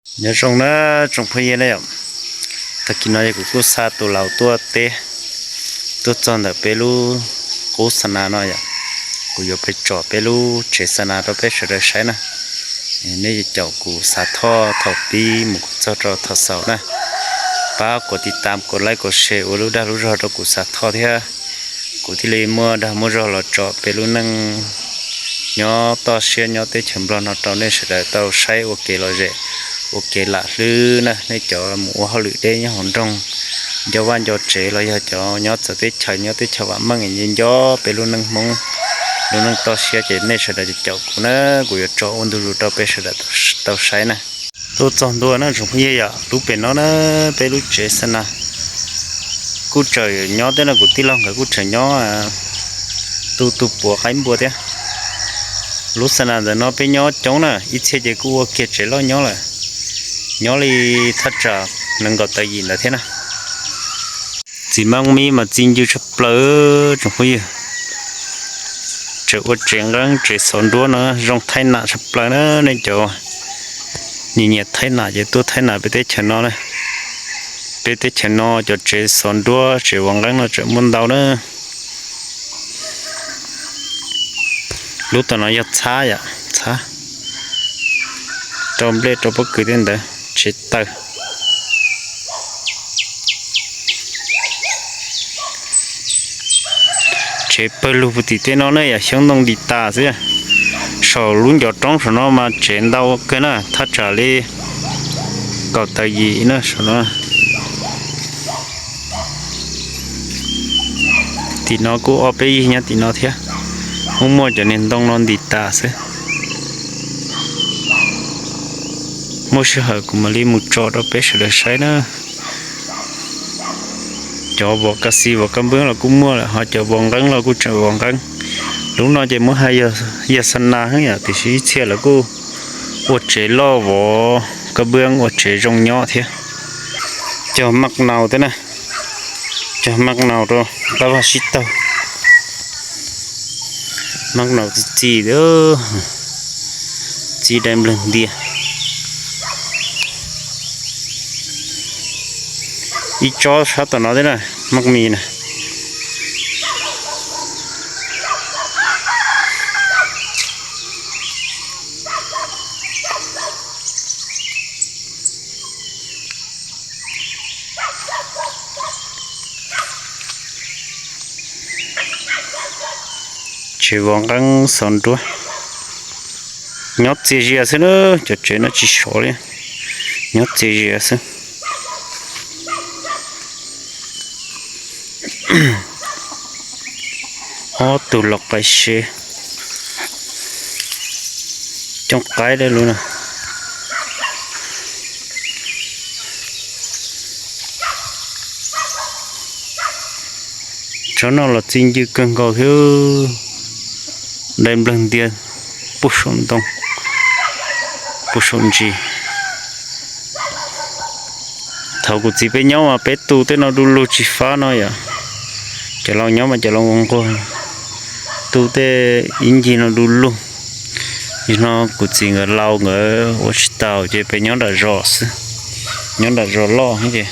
Nyob zoo na tsoom phooj ywg na yom, tag kis no yog kuv kuj xa tus laus tuaj teb, tuaj txog ntawm peb lub qub xa na no yom, kuv yuav peb tsom peb lub tsev xa na rau peb sawv daws saib na. Nej caum kuv xav thoj thaum pib mus txog rau thaum xaus na. Pab kuv tiv tam kuv like kuv share ua lub dag lub zog rau kuv xav thoj thiab, kuv thiaj li muaj dag muaj zog los tsom peb lub neej nyob toj siab nyob teb chaws Nplog no rau nej sawv daws tau saib ua kev lom zem, ua kev lam hlwb na. Nej cov mus ua hauj lwm deb nyob hauv nroog, nco vaj nco tsev los yog cov nyob txawv teb chaws nyob teb chaws vam meej nco nco peb lub neej Hmoob, lub neej toj siab ces nej sawv daws caum kuv na, kuv yuav tsom ua ntu zus rau peb sawv daws tau saib na. Tuaj txog ntua na tsoom phooj ywg yom, lub pem no na, peb lub tsev xa na kuj tseem nyob thiab no, kuv tij laug nkawd kuj tseem nyob tu tus puav qaib npua thiab. Lub xa na ntawm no peb nyob coob na, ib txhia ces kuj ua kiag tsev loj nyob lawm, nyob li thaj tsam nees nkaum tawm yim ntawd thiab na. Txiv Maj Mib mas txi ncw tshaj plaws tsoom phooj ywg, tseem ua tsev nqeeb tsev xov nruab no zoo thaij nam tshaj plaws na. Nej cov nyiam nyiam thaij nam ces tuaj thaij nam peb teb chaws no na. Peb teb chaws no cov tsev xov nruab tsev vov nqeeb no tseem muaj ntau na. Lub tom no yog txhab yom, txhab rau nplej rau pob kws tej ntawd, tsev taws. Tsev pawg lug puag tim tej no ne yom, xyoob ntoo nti tas xwb. Saum lub ncov roob saum no mas tsev ntau kawg na, thaj tsam li kaum tawm yim na saum no. Tim no kuj ob peb yig nyob tim no thiab. Muaj muaj cov niag ntoo no nti tas xwb. Muaj sij hawm kuv mam li mus tso rau peb sawv daws saib na. Cov vov kas xis vov kab npwb los kuj muaj lawm, ho cov vov nqeeb los kuj tseem vov nqeeb. Lub no ces muab hais yog xa na heev yom, tiam sis ib txhia lawv kuj ua tsev loj vov kab npwb ua tsev zoo nyob thiab. Cog maj naus thiab na, cog maj naus rau qab vaj sib taug. Maj naus txi txi, txi dai nplawg ntias. Ib tsob sab tom no thiab na, maj mis na. Tsev vov nqeeb xov nruab, nyob txias zias xwb na, cov tsev no tsis sov li, nyob txias zias xwb. Ob tug lau qaib se cooj qaib dab lub na. Tsob no los txi ncw kawg nkaus thiab, dai nplawg ntias puag saum ntoo, puag saum ntsis. Thaum kuv txiv peb nyob mas peb tu tej no du lug tsis fab no yom. Cov laus nyob mas cov laus nquag, tu tej ib ncig no du lug. Nim no kuv txiv nkawd laus nkawd ua tsis taus ces peb nyob nram zos xwb, nyob nram zos loj ces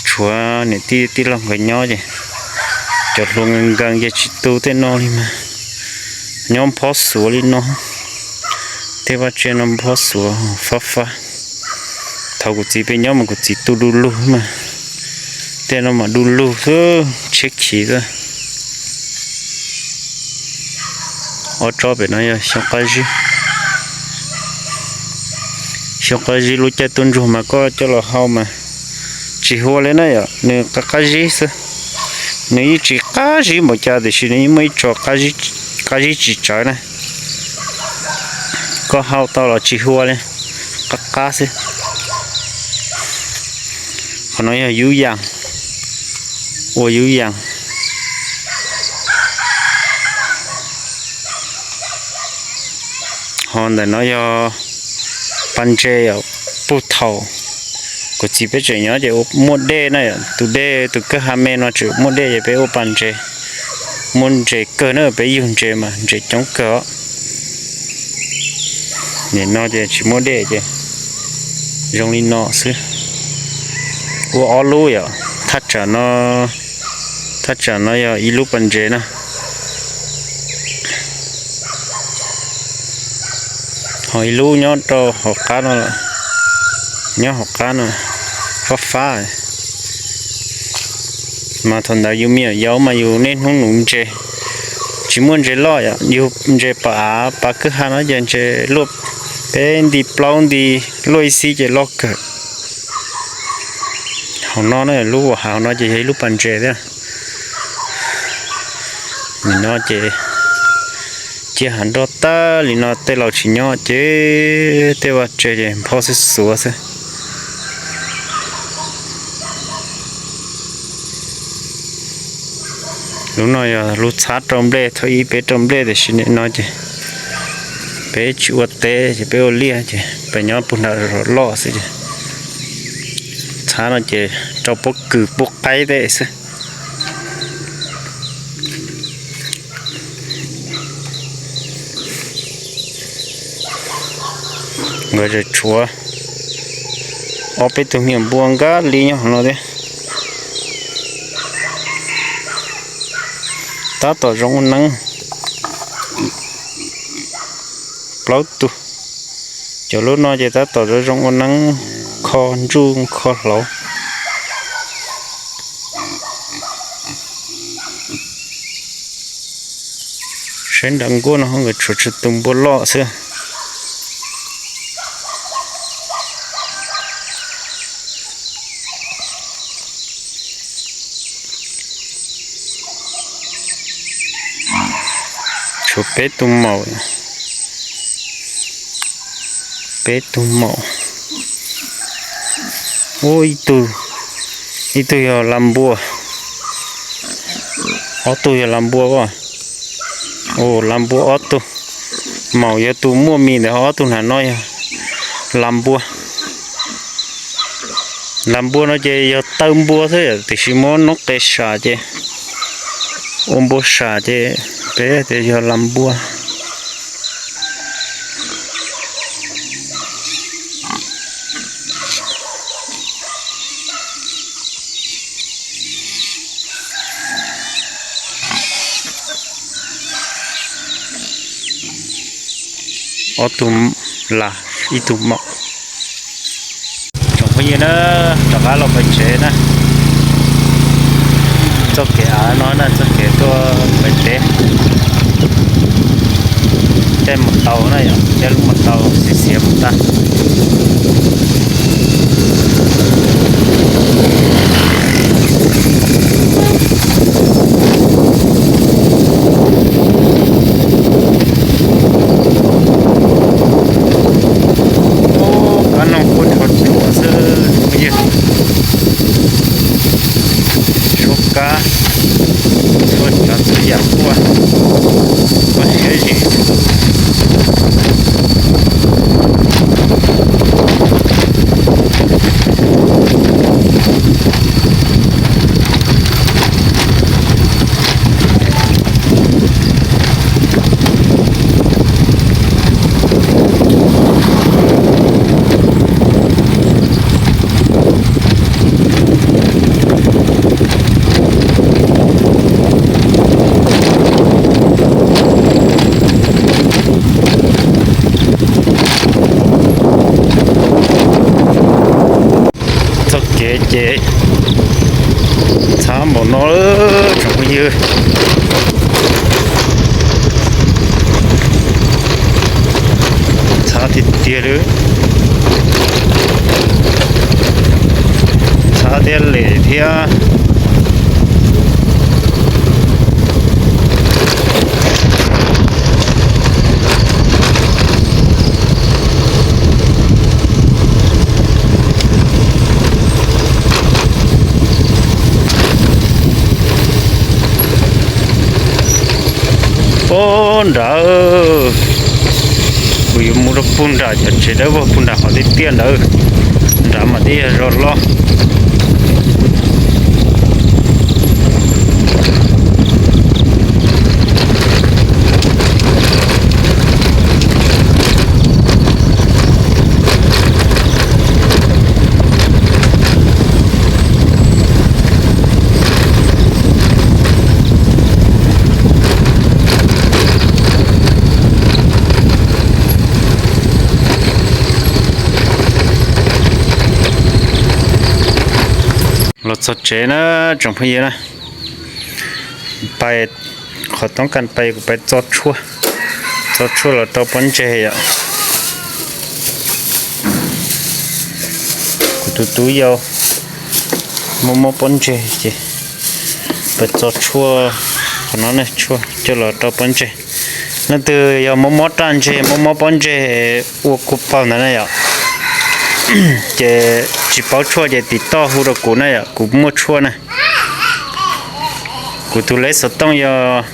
tshuav niam tij tij laug nkawd nyob ces cov hluas nkees ces tsis tu tej no li mas, nyob phob xuav li no, tej vaj tse no phob xuav fab fab. Thaum kuv txiv peb nyob mas kuv txiv tu du lug mas, tej no mas du lug xwb, tsheb khiv xwb. Ob tsob pem no yog xyoob qab zib. Xyoob qab zib lub caij tuaj ntsuag mas koj coj los hau mas tsis huaj li na yom, nws qab qab zib xwb. Nws yeej tsis qab zib npaum cas tiam sis nws yeej muaj ib tsob qab zib tsis tsawv na. Koj hau tau los tsis huaj li, qab qab xwb. Qhov no yog yub yas, ua yub yas. Ho ntawm no yog pas ntses, puag thaum kuv txiv peb tseem nyob ces muaj dej na, tus dej tus kawg ha me no tseem muaj dej ces peb ua pas ntses, muaj ntses kawg na, peb yug ntses mas ntses coob kawg os. Nim no ces tsis muaj dej ces Zoo li no xwb. Ua ob lub yom, thaj tsam no, thaj tsam no yog ib lub pas ntses na. Ho ib lub nyob rau hauv qab no, nyob hauv qab no, fab fab. Mas thaum ntawd yus me nyuam yaus mas yus niaj hnub nuv ntses, tsis muaj ntses loj yom, yus ntses pom av pas kwj ha no ces ntses luaj peb nti plaub nti, luaj ib xib ces loj kawg. Hauv no na, lub uas hauv no ces yog ib lub pas ntses thiab. Nim no ces cia hav nroj tag li no tej laus tsis nyob ces tej vaj tse ces nphob xwb xuav xwb. Lub no yog lub txhab rau nplej, thaum ub peb rau nplej tiam sis nim no ces peb tsis ua teb ces peb ua liaj ces peb nyob puag nram zos loj xwb ces txhab no ces rau pob kws pob qaib tej xwb. Nkawd tseem tshuav ob peb tug me nyuam npua nkag li nyob hauv no thiab. Tab tom zoo ua neeb plaub tug. Cov lub no ces tab tom zoo zoo ua neeb kho ntsuj kho hlauv. Saib nram nkuaj no ho nkawd tshuav tsawg tus npua loj xwb. Tshuav peb tug maum, peb tug maum. Ub, ib tug, ib tug yog las npua, ob tug yog las npua os. Ua las npua ob tug, maum yog tus muaj mis ntawd, ho ob tug nram no yog las npua. Las npua no ces yog taw npua xwb tiam sis muab noob qe sam ces ua npua sam ces peb tias yog las npua. Ob tug las, ib tug maum. Tsoom phooj ywg na, rov qab los pem tsev na. Txoj kev av no na, txoj kev tuaj pem teb. Caij mus tau na yom, caij lub mus tau xiav xiav mus tag. Kab noog kuj tshua ruam xwb phooj ywg. Suab kab, txhua tsav txhua yam quaj, quaj siab zim. Txoj kev ces txhab npaum no tsoom phooj ywg. Txhab tiag tiag li. Txhab thiab lem thiab. Puag nrad, kuv yuav mus rau puag nram cov tsev dawb vog puag nram qhov tiaj tiaj ntawd, nrad mas twb yog zos loj. Txog tsev na tsoom phooj ywg na, pais qhov toob kas pais kuv pais txo tshuaj, txo tshuaj los rau pob ntseg yom. Kuv tus tub yau mob mob pob ntseg ces pais txo tshuaj qhov no ne, tshuaj coj los rau pob ntseg. Leej twg yog mob mob raj ntseg mob mob pob ntseg ua kuv paug ntawd na yom, ces tsis paub tshuaj ces tim toj hu rau kuv na yom, kuv muaj tshuaj na. Kuv tus leb xov tooj yog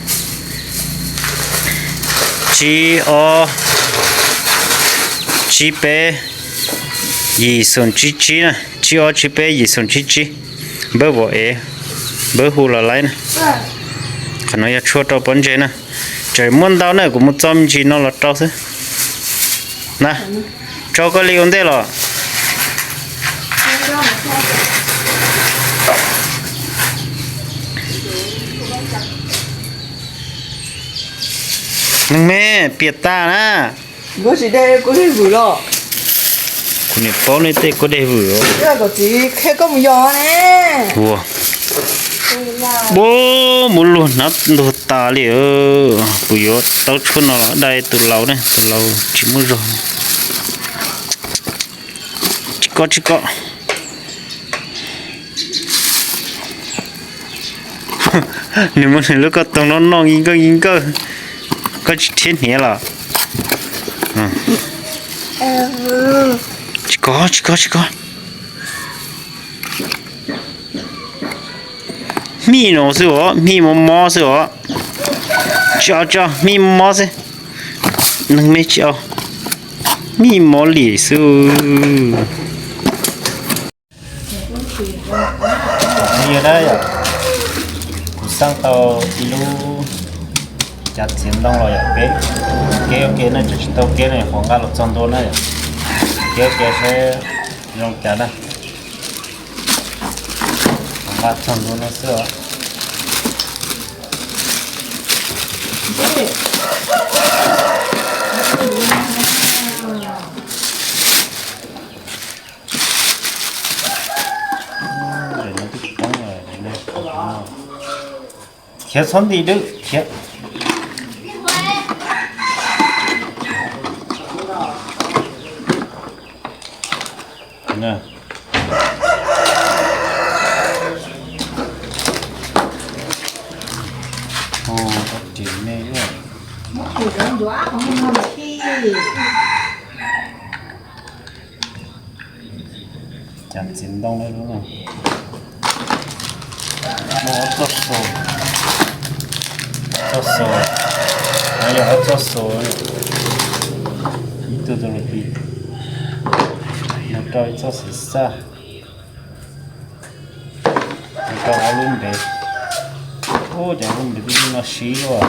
tsib ob tsib peb yim xoom tsib tsib na, tsib ob tsib peb yim xoom tsib tsib. Npawb vauv ev, npawb hu los laib na. Qhov no yog tshuaj rau pob ntseg na. Tseem muaj ntau na, kuv mus txo me ntsis no los rau xwb na. Tso koj li ua ntej los. Neeg me, piam tas na. Koj tsis de kuv dej vwm los? Kuv niam paub nej tej kuv dej vwm. Kom txiv qhia koj mus yos ne. Ua, ua, muab luag hnav ntuag tas li. Kuv yuav tau tshuaj no los dai tus laus ne, tus laus tsis muaj zog. Tsis koj, tsis koj. Nws muab nws lub koj toog no noj nkawj nkawj, koj tsis rhiab hniav los? Tsis koj, tsis koj, tsis koj. Hmij no xwb os, hmij mob mob xwb os. Tsis au, tsis au, hmij mob mob xwb. Neeg me tsis au, hmij mob lim xwb. Yog na yom, kuv xaj tau ib lub cav txiav ntoo los yom, peb keb ua ke na, tseem tsis tau keb ne, qhuav nqa los txog ntua na yom. Keb ua ke seb zoo cas na. Qhuav nqa txog ntua no xwb os. Khiav txhob nti dwb khiav. Cas txiv ntoo li lub no. Muaj ob txoj xu, txoj xu, no yog ob txoj xu, ib tug tus lus pi, nws rau ib txoj xwm xaj, nws rau ob lub ntev. Ub, cov lub ntev twb no siv luaj.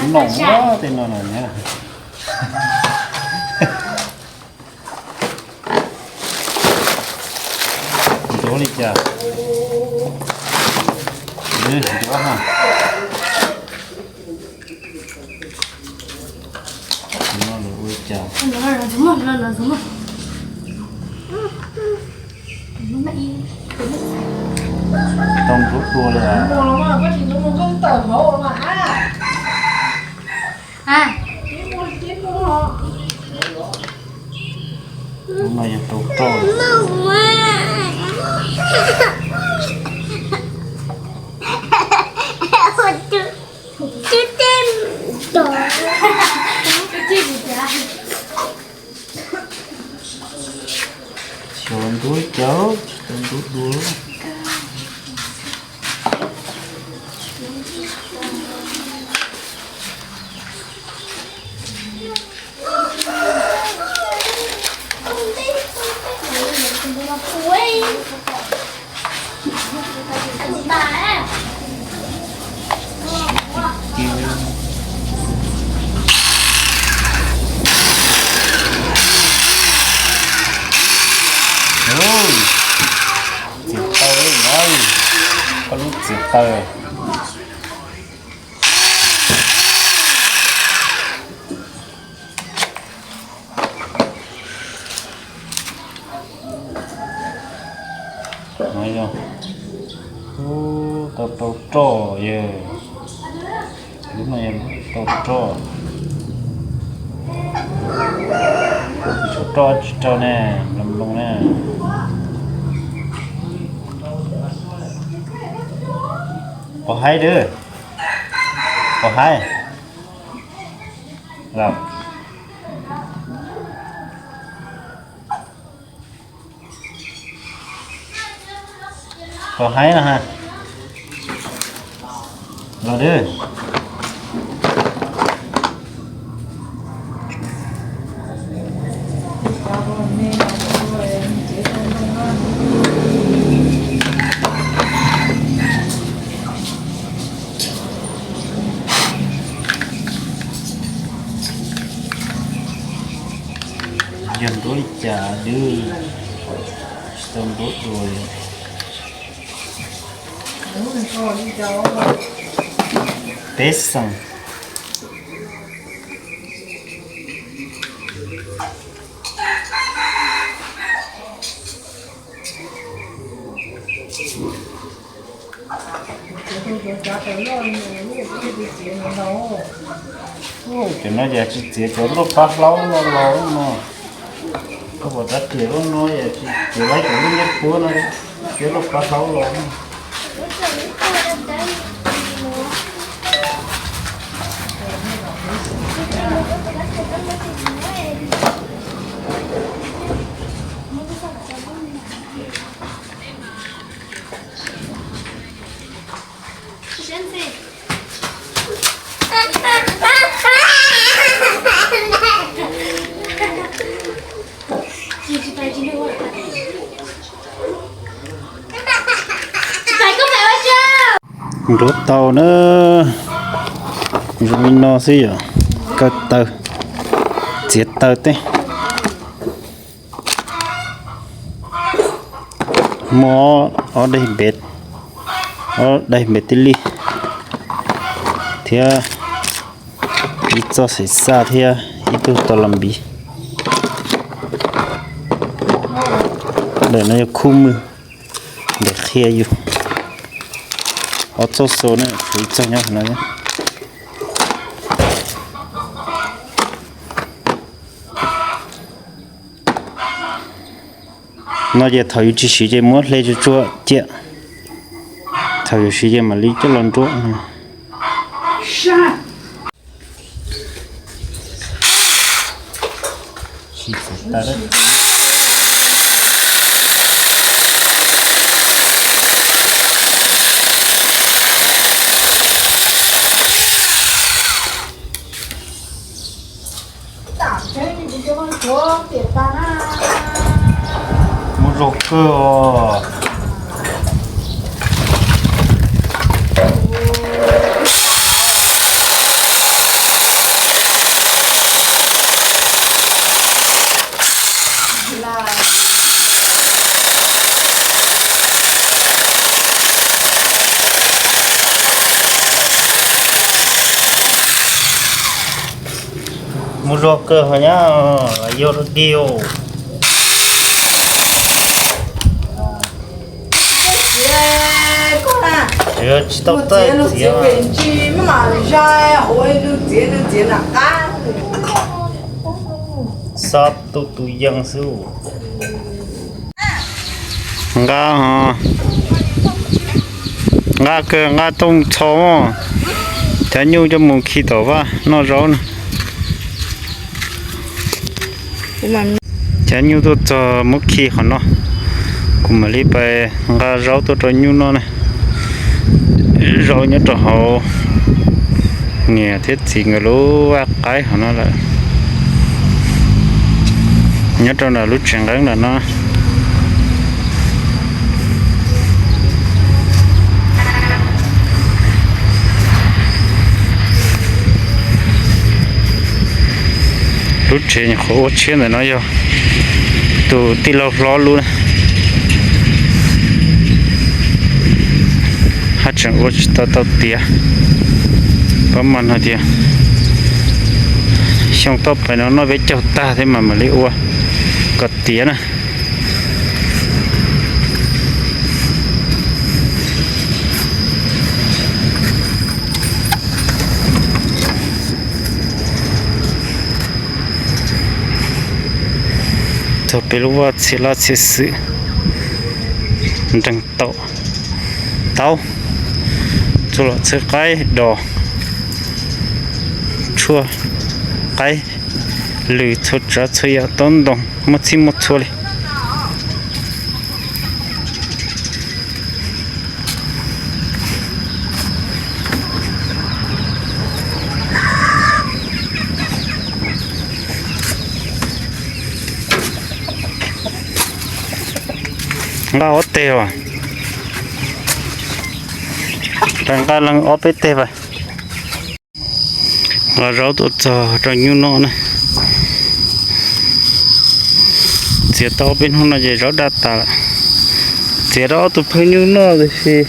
Noom tej no na. Ntuav li cas? Ntuav ha. No lawv ua li cas? Tau ntuav dua li. Lub no yog tau roj. Xyov ntuav cas, tsis tau ntuav dua. Txiv taw no, koj lub txiv taw. Tau roj yog, lub no yog lub tau roj. Tshuav roj tsis rau ne, nploos nploos ne. Qhov haib dab, qhov haib lawm. Qhov haib no ha. Los dab. Yog nruab li cas dab, tsis tau nruab dua li. Peb xees. Cov no yog tsis txiav cov luaj pab hlaub no los no. Koj pom rab riam loj no yog tsis txiav laib cov lub nyiaj puab no, txiav luaj pab hlaub los. Nruab tau na, zoo li no xwb yom, kaw taw, txiav taw teb. Muaj ob daim npe, ob daim npe tib li thiab ib txoj xim xaj thiab ib tug tau los npiv. Ntawm no yog khub mwg, ntes qhia yus. Ob txoj xo na, tshuav ib txoj nyob no. No ces thaum yus tsis siv ces muab hle tsuag tsuag ciam, thaum yus siv ces mam li coj los nruab. Muaj zog kawg os. Muaj zog kawg ho nyab, yog rau dig. Tsis tau tawj txiav. Xob tu tus yees xwb. Nqa, nqa kawg nqa tau txhos mog. Cov nyuj coj mus khi tom vaj noj zaub na. Cov nyuj tuaj txog muab khi qhov no, kuv mam li pais nqa zaub tuaj rau nyuj noj na. Zaub nyob rau hauv niam thiab txiv nkawd lub vaj qaib hauv no lawm. Nyob rau nram lub tsev nqeeb ntawm no. Lub tsev nyuam qhuav ua tshiab ntawm no yog tus tij laug hlob lub na. Haj tseem ua tsis tau tau tiav, pab mas no tias xyoo toj pais no noj peb caug tag thiab mas mam li ua kom tiav na. Peb lub vaj txhia laj txhia xwm, nreeg tau, tau, txhua lom txhia qaib dos, tshuaj, qaib, lws txhua tsav txhua yam tau ntoo muaj txhij muaj txhua li. Nqa ob teg os. Rov nqa leej ob peb teg pas. Los zaub tuaj txog rau nyuj noj na. Txiav tau ob peb hnub no ces zaub daj tas lawm. Txiav rau ob tug pheej nyuj noj tiam sis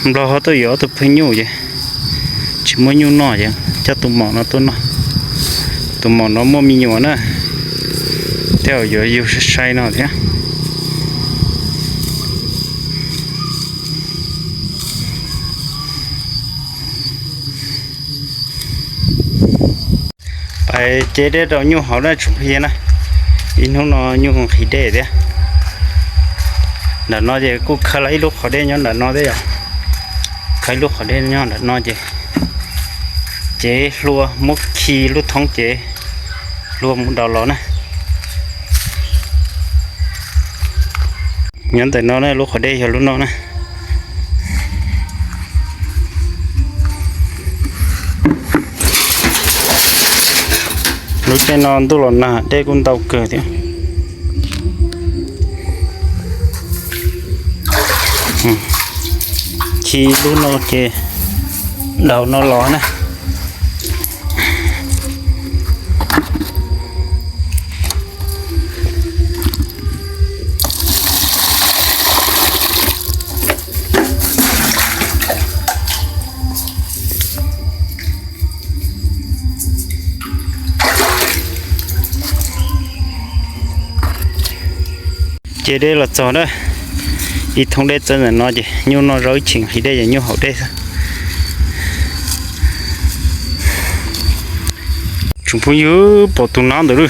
nplog ho tuaj yuav ob tug pheej nyuj ces tsis muaj nyuj noj ces coj tus maum no tuaj noj. Tus maum no muaj me nyuam na, tej zaum yuav yug sai sai no thiab. Pais ce dej rau nyuj haus na tsoom phooj ywg na. Ib hnub no nyuj nqhis dej thiab. Nram no ces kuj khawb lawm ib lub qhov dej nyob nram no thiab yom. Khawb ib lub qhov dej nyob nram no ces, ces hlua muab khi lub thoob ces hlua mus daus los na. Nyob ntawm no na, lub qhov dej yog lub no na. Lub caij no ntuj los nag dej kuj ntau kawg thiab. Khi lub no ces daus no los na. Ce dej los txog na, ib thoob dej txawb ntawm no ces nyuj noj zaub ib chim nqhis dej ces nyuj haus dej xwb. Tsoom phooj ywg pom tus nab ntawd,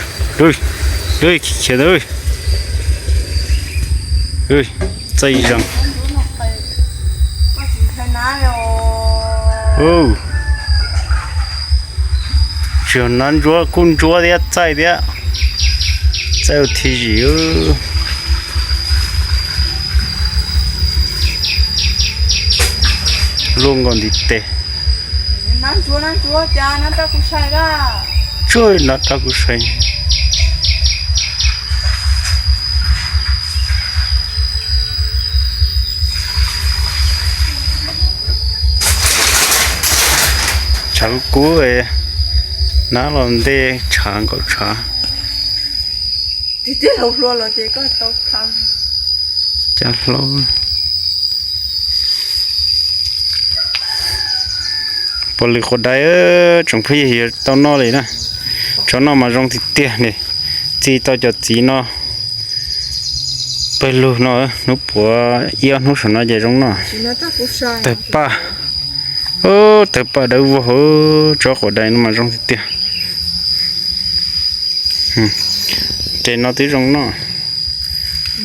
khiav ntawd, txaij zees. Tsis yog nab ntsuab, kuj ntsuab thiab txaij thiab, txaij ua thi zim. Luaj nkaus ntiv tes. Tsuag nab rab kuj sai. Tshav kub, nab los ntej tshav nkaum tshav. Cas hlau. Pom lwm quav dais, tsoom phooj ywg yuav tau noj li na. Tsob no mas zoo tiag tiag li. Txi tau cov txiv no pawg lug no, hnub puav ib ob hnub saum no ces zoo noj. Tawg paj, tawg paj dawb vog, tsob quav dais no mas zoo tiag tiag. Res no twb zoo noj,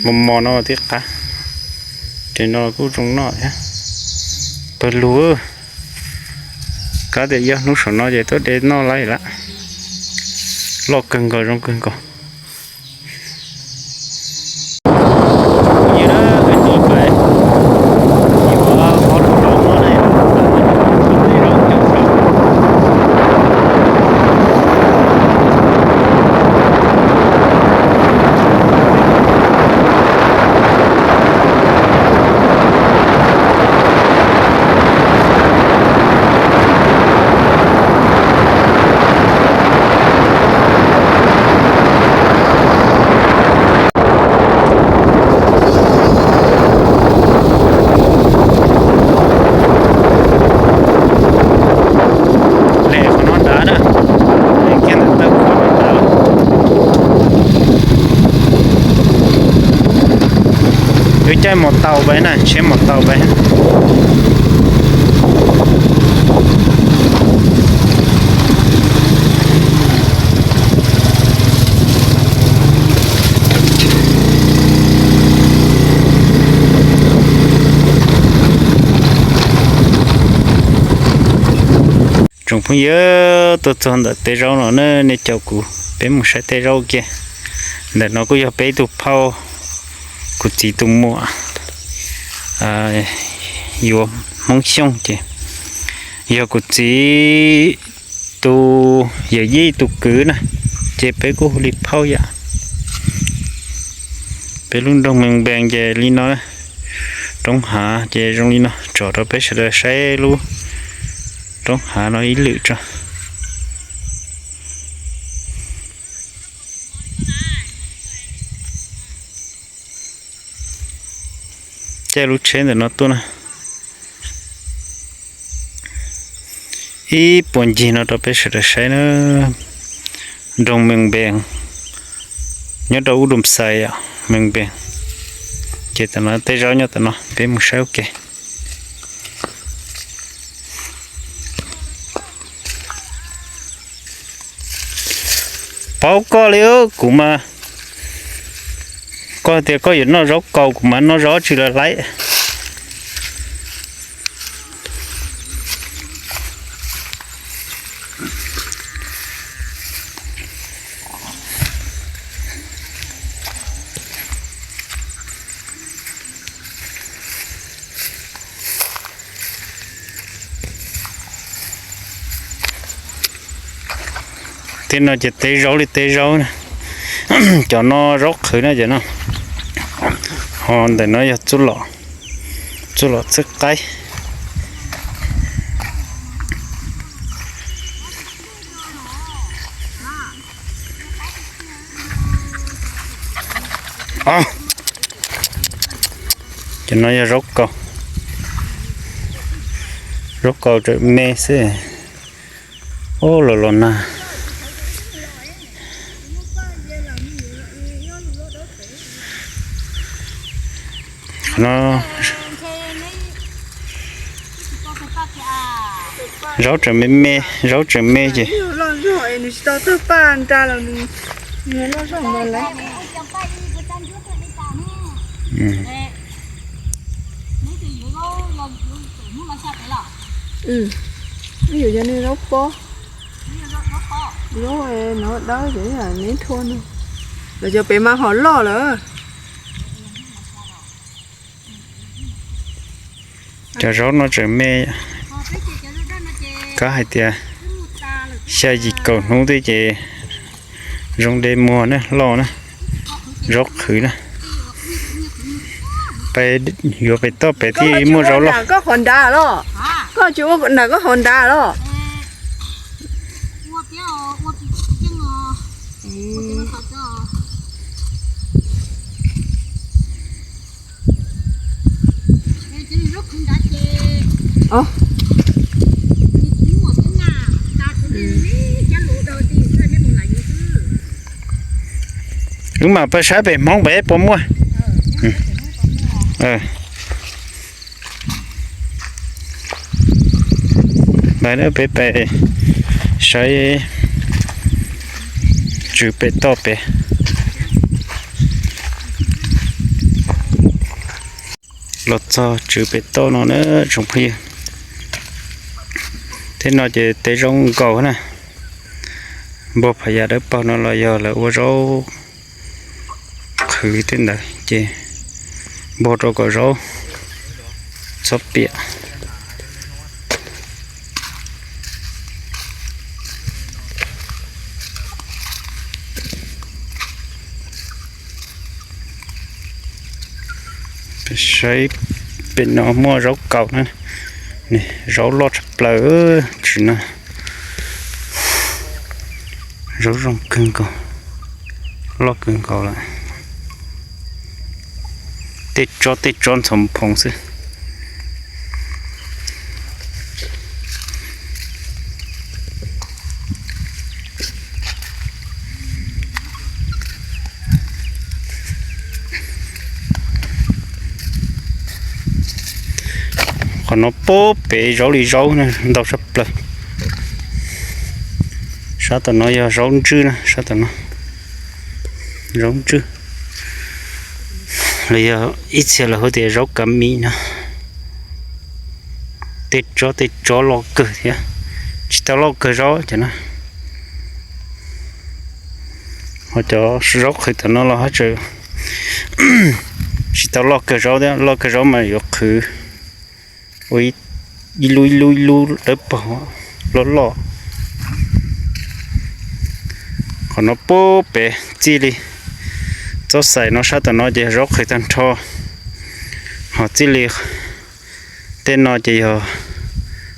mos mos no twb qab. Res no kuj zoo noj thiab. Pawg lug, kab tias ib ob hnub saum no ces tuaj de noj laij lawm. Loj kawg nkaus, zoo kawg nkaus. Lem qhov no nrad na, lem kiag ntawm taw qhov no nrad. Yuav caij mus tau pais na, tsheb mus tau pais. Phooj ywg, tuaj txog ntawm tej zaub no na, nej caum kuv peb mus saib tej zaub kiag. Ntawm no kuj yog peb ib tug phauj, kuv txiv tus muam yuav Hmoob Xyooj ces yog kuv txiv tus yawm yij tus kwv na, ces peb kuj hu li phauj yam. Peb lub nroog Mees Npees ces li no, roob hav ces zoo li no, tsom rau peb sawv daws saib lub roob hav no ib lwm tso. Caij lub tsheb ntawm no tuaj na. Ib puas ncig no rau peb sawv daws saib na. Nroog Mees Npees, nyob rau ub Dum Xais, Mees Npees. Ces tam no tej zaub nyob tam no, peb mus saib ua ke. Paub koj li, kuv mas, koj tias koj yuav noj zaub kaus, kuv mas noj zaub tsis lawm lauj. Tej no ces tev zaub li tev zaub na. Cov no zaub qhwv na cov no. Ho ntawm no yog txuj lom txwb qaib. Cov no yog zaub kaus, zaub kaus tseem me xwb. Ub, los los nag. Zaub tseem me me, zaub tseem me ces. Zaub no dawb, neb thua no. Los cov pem mas hom loj lawm. Cov zaub no tseem me, kab hais tias xya yim kaum hnub twb ces zoo de muag na, loj na, zaub qhwv na. Peb yuav pem toj pem thiaj muaj zaub loj. Koj qhov nrad los? Koj tsis ua nram koj qhov nrad los? Wb mam pab saib pem Hmoob pem puas muaj. Peb pem saib tswv pem toj pem. Los txog tswv pem toj no na tsoom phooj ywg. Tej no ces tej zaub nkaus na. Npog phas yas dawb paug no los yog lawv ua zaub qhwv tej ntawd ces npog rau kom zaub txhob piam. Saib pem no muaj zaub kaus na, zaub loj tshaj plaws tsis no. Zaub zoo kawg nkaus, loj kawg nkaus lawm. Tej tsob tej tsob ntxhov phoov xwb. Qhov no pub pem zaub li zaub na, ntau tshaj plaws. Sab tom no yog zaub ntswj na, sab tom no zaub ntswj, los yog ib txhia lawv hu tias zaub kav mis no. Tej tsob tej tsob loj kawg thiab, tsis tau loj kawg zaub ces na. Ho cov zaub qhwv tom no los haj tseem tsis tau loj kawg zaub thiab, loj kawg zaub mas yuav qhwv ua ib lub ib lub ib lub dawb paug loj loj. Qhov no puag pem txij li txoj xaim no sab tom no ces yog zaub qhwv tag nrho, ho txij li tej no ces yog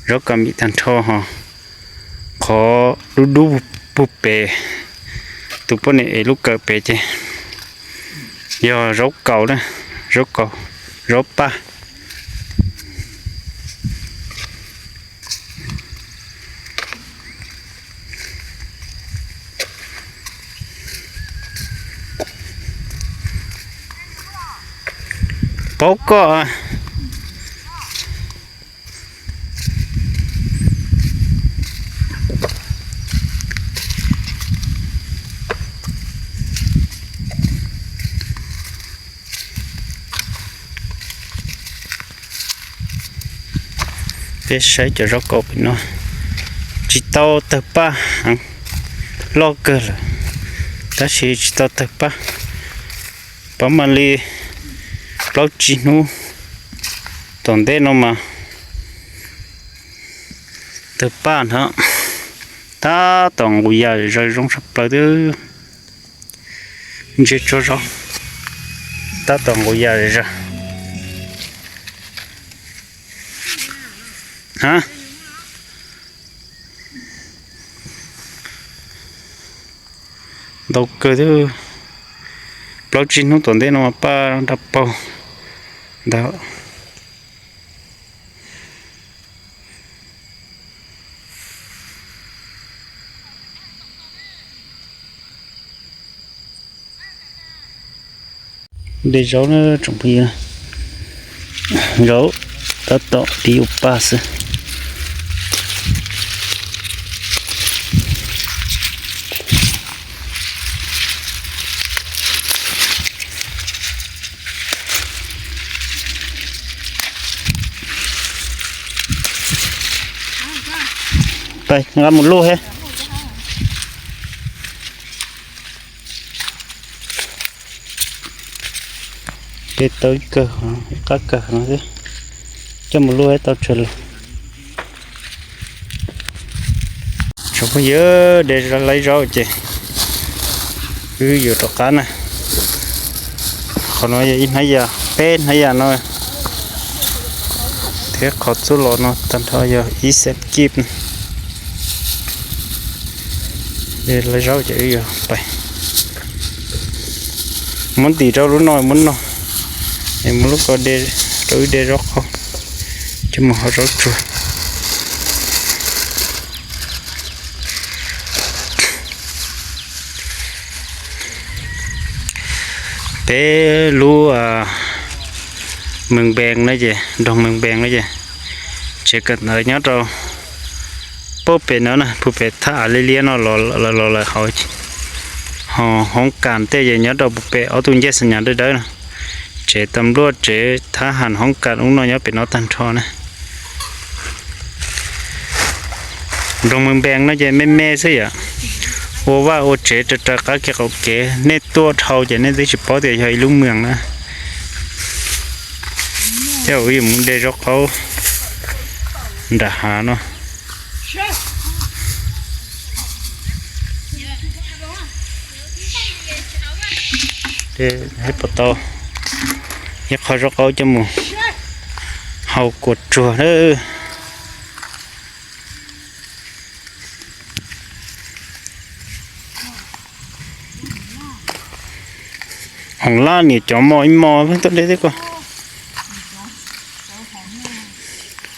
zaub kas mim tag nrho ho. Qhov dub dub puag pem tus poj niam ev lub kawm pem ces yog zaub kaus na, zaub kaus, zaub paj. Paub koj. Peb saib cov zaub kaus pem no, tsis tau tawg paj, loj kawg lawm, tab sis tsis tau tawg paj. Pab mam li plaub tsib hnub tom ntej no mas tawg paj ntag. Tab tom nqus yas zom zaws zoo tshaj plaws twb ntseg tsuag zog, tab tom nqus yas zom zaws. Ntau kawg thiab, plaub tsib hnub tom ntej no mas paj nrag paug ntag. De zaub na tsoom phooj ywg, zaub tab tom tiv ua paj xwb. Pais nqa mus luj he. Ces tau ib kawg, ib qab kawg no thiab, coj mus luj thiab tau tsawg lus. Tsoom phooj ywg, de laib zaub ces wb yuav rov qab na. Qhov no yog ib hnab yas, peb hnab yas no thiab qhov txuj lom no tag nrho yog ib xees kib. De laib zaub ces wb yuav pais muab ntim rau lub no muab noj, es muab lub ko de rau wb de zaub qau coj mus hau zaub tsuag. Peb lub Mees Npees no ces, nroog Mees Npees no ces, tsev kawm ntawv nyob rau puag pem no na, puag pem thaj av liab liab no los lawm hauv. Ho hoob kas tej ces nyob rau puag pem ob tug ncej xas nyas dawb dawb no. Tsev tas npluaj tsev thab has hoob kas ub no nyob pem no tag nrho na. Nroog Mees Npees no ces me me xwb yom, ua vaj ua tsev raws raws qab kev qaum kev, nej tuaj dhau ces nej twb tsis paub tias yog ib lub mees na. Thiab wb yuav mus de zaub qaub nram hav no. Pom tau ib qho zaub qaub coj mus hau kua tsuag na. Hoom Laj niam cov mos ib mos tuaj de thiab ko.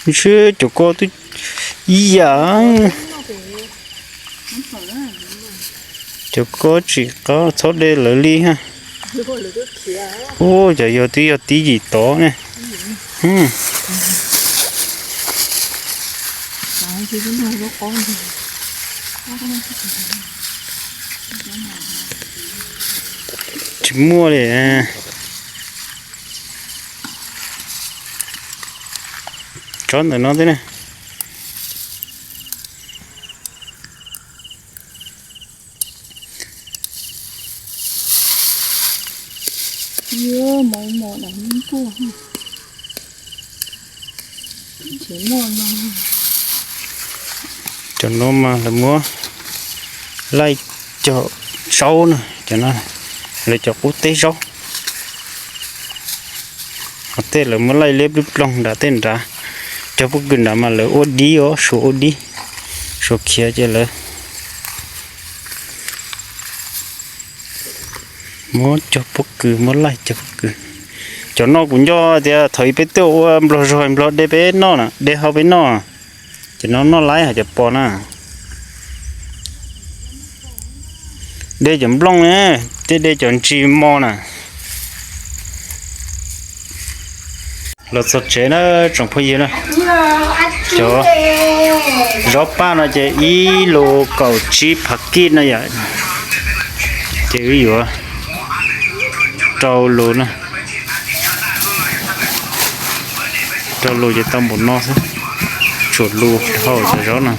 Ntshe cov ko twb ib yam. Cov ko tsis qab txhob de lawv li ha. Ua cas yog twb yog tib yim tod ne. Tsis muaj li. Tsob ntawm no thiab ne. Yuav mos mos dam nkuaj. Cov no mas lawv muab laij cog zaub na, cov no lawv cov qub teb zaub. Ho tej lawv muab laij liab ploog nram tej nrad. Cog pob kws nrad mas lawv ua dib os, suav ua dib, suav khiav ces lawv muab cog pob kws, muab laij cog pob kws. Cov no kuv nco tias thaum ub peb tuaj ua nplog zog nplog de peb noj na, de hau peb noj. Ces no noj laib hais tias pos na. De cov nplooj ne, tej de cov ntsis mos na. Los txog tsev na tsoom phooj ywg na, cov zaub paj no ces ib lus kaum tsib phav kij no yom. Ces wb yuav rau lus na, rau lus ces tau npaum no xwb, tshuav lus hau cov zaub no.